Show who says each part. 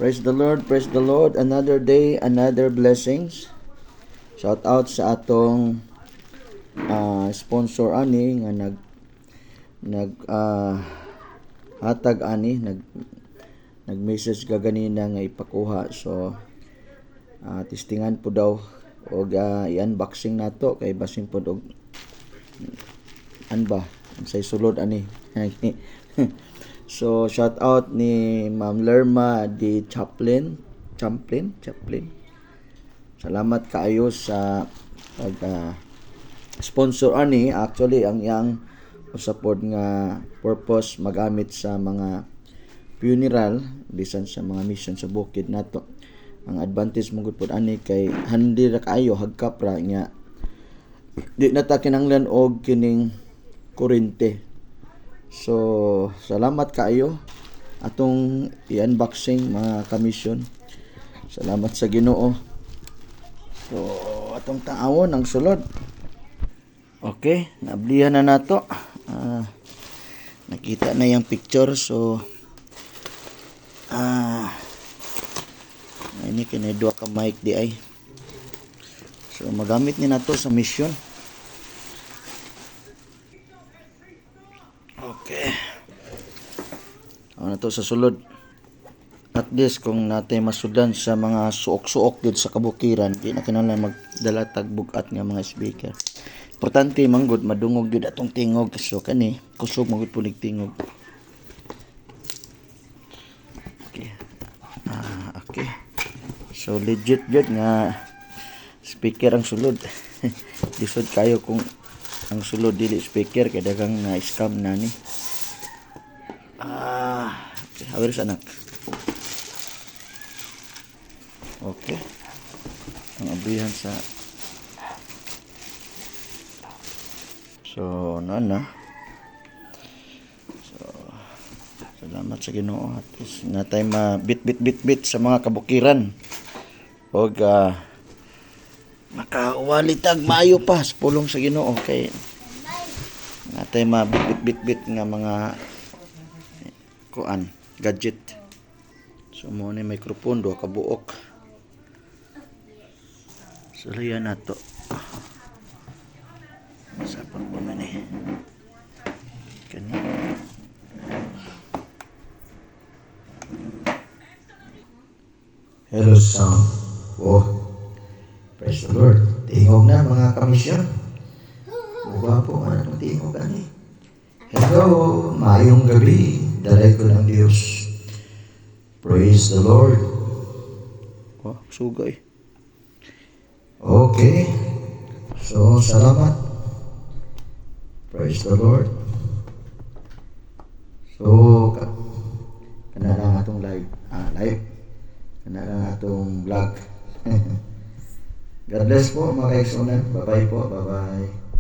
Speaker 1: Praise the Lord, praise the Lord. Another day, another blessings. Shout out sa atong sponsor ani nga nag nag hatag ani, nag nag-message ka ganina nga ipakuha. So testingan po daw og i-unboxing nato kay basin pod og anba unsay sulod ani. So shout out ni Ma'am Lerma di Chaplin, Champlin, Chaplin. Salamat kaayo sa pag sponsor ani. Actually, ang iyang usa pod nga purpose, magamit sa mga funeral bisan sa mga mission sa bukid nato. Ang advantage mo gud pod ani kay handy ra kaayo, hagkap ra nya, di na ta kinahanglan og kining kuryente. So salamat kaayo. Atong i-unboxing, mga kamisyon. Salamat sa Ginoo. So atong taawon ang sulod. Okay, naablihan na nato. Nakita na yung picture, so ini kini duha ka mic di ay. So magamit ni nato sa mission. Okay. Ano na to sa sulod. At least kung natay masudan sa mga suok-suok gud sa kabukiran, di na kinahanglan magdala tag bug-at nga mga speaker. Importante man gud madungog gyud atong tingog, so kani kusog man gud punig tingog. Okay. Okay. So legit gyud nga speaker ang sulod. Lisod kayo kung ang sulod dili speaker kay daghang na scam na ni. Okay, hawir sa anak. Okay. Ang abrihan sa. So, na. So, salamat sa Ginoo at least natay ma bit bit bit bit sa mga kabukiran. Og makawalitag maayo pa sa pulong sa Ginoo kay natay ma bit bit bit bit nga mga kuan gadget. So mo ni microphone, duha ka buok. Sulayan nato. Sa pa man ni. Kani. Hello sound. Oh. Praise the Lord. Tingog na, mga kamisyon. Mugwapo man atong tingog ani. Hello, maayong gabi. Dalay ko ng Diyos. Praise the Lord. Oh, sugay. Okay. So, salamat. Praise the Lord. So, kana lang atong live. Live. Kana lang atong vlog. God bless po, mga kaigsunan. Bye-bye po. Bye-bye.